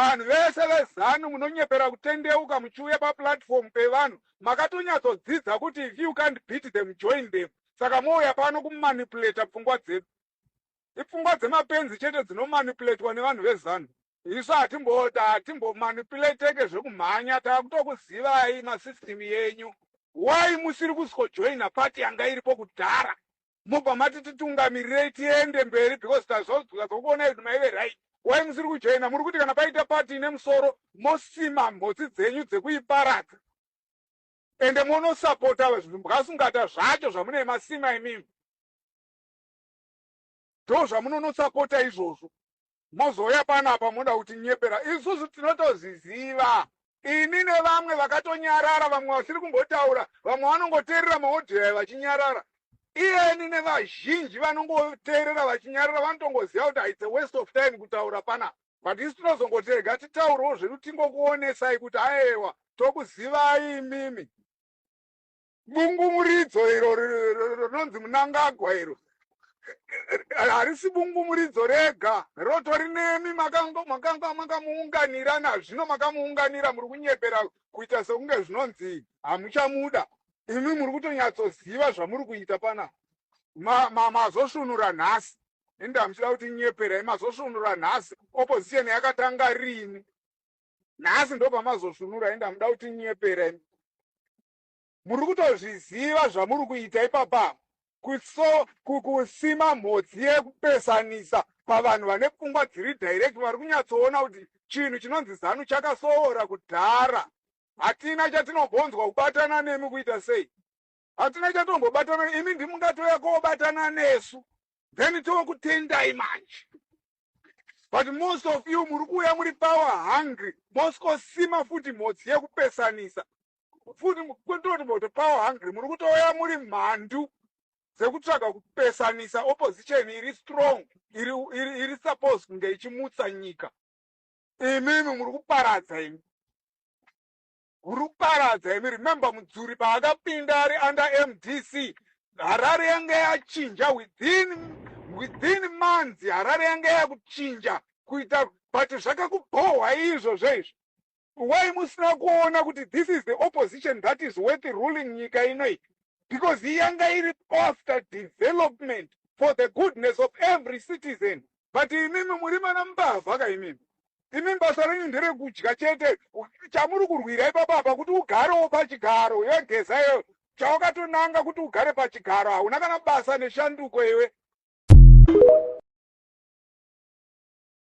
Vanhu vese veZanu munonyepera kutendeuka muchiuya paplatform pevanhu, makatonyatsodzidza kuti if you can't beat them, join them. Saka mouya pano kumanipulata pfungwa dzedu. Ipfungwa dzemapenzi chete dzinomanipulatwa nevanhu veZanu. Isu hatimbomanipulateike zvekumhanya, takutokuzivai masystem yenyu. Why musiri kusikojoina party yanga iripo kudhara? Mobva mati titungamirirei tiende mberi, because tazokuonai kuti maive right. Why musiri kujoina? Muri kuti kana paita party ine musoro, mosima mhotsi dzenyu dzekuiparadza, ende monosapota zvimbwasungata zvacho zvamune masima imimi. Ndo zvamunonosapota izvozvo. Mozouya panapa moda kuti nyepera. Isusu tinotozviziva, ini nevamwe vakatonyarara, vamwe vasiri kumbotaura, vamwe vanongoteerera maaudio aya vachinyarara. Iyeni nevazhinji vanongoteerera vachinyarara vanotongoziva kuti it's a waste of time kutaura panapa, but isu tinozongoti titaurewo zvedu, tingokuonesai kuti aewa, tokuzivai imimi. Bungumuridzo iro rinonzi Munangagwa iro harisi bungumuridzo rega, rotori nemi. Makanga makamuunganira, nazvino makamuunganira. Muri kunyepera kuita sekunge zvinonzi hamuchamuda. Imi muri kutonyatsoziva zvamuri kuita pana. Mazosvunura nhasi, inde hamuchida kuti nyeperai. Mazosvunura nhasi. Opposition yakatanga rini? Nhasi ndo pamazosvunura. Inde hamuda kuti nyepera imi. Muri kutozviziva zvamuri kuita ipapa, kusima mhodzi yekupesanisa pavanhu vane pfungwa dziri direct, vari kunyatsoona kuti chinhu chinonzi ZANU chakasoora kudhara. Hatina chatinombonzwa kubatana nemi kuita sei. Hatina chatombobatana. Imi ndimungatoya kobatana nesu, then tokutendai manje. But most of you muri kuuya muri power hungry, mosikosima futi mhodzi yekupesanisa futi. Kutoti moto power hungry, muri kutouya muri mhandu dzekutsvaga kupesanisa opposition iri strong, iri suppose kunge ichimutsa nyika. Imimi muri kuparadza, imi muri kuparadza imi. Remember, Mudzuri paakapinda ari under MDC, Harare yanga yachinja within months. Harare yanga yakuchinja kuita, but zvakakubhohwa izvo zveizvo. Why musina kuona kuti this is the opposition that is worth ruling nyika inoi? Because yanga iri after development for the goodness of every citizen. But imimi muri mana mbavha ka imimi. Imi basa renyu nderekudya chete. Chamuri kurwira ipapapa kuti ugarewo pachigaro yegeza iyo chawakatonanga kuti ugare pachigaro. Hauna kana basa neshanduko iwe.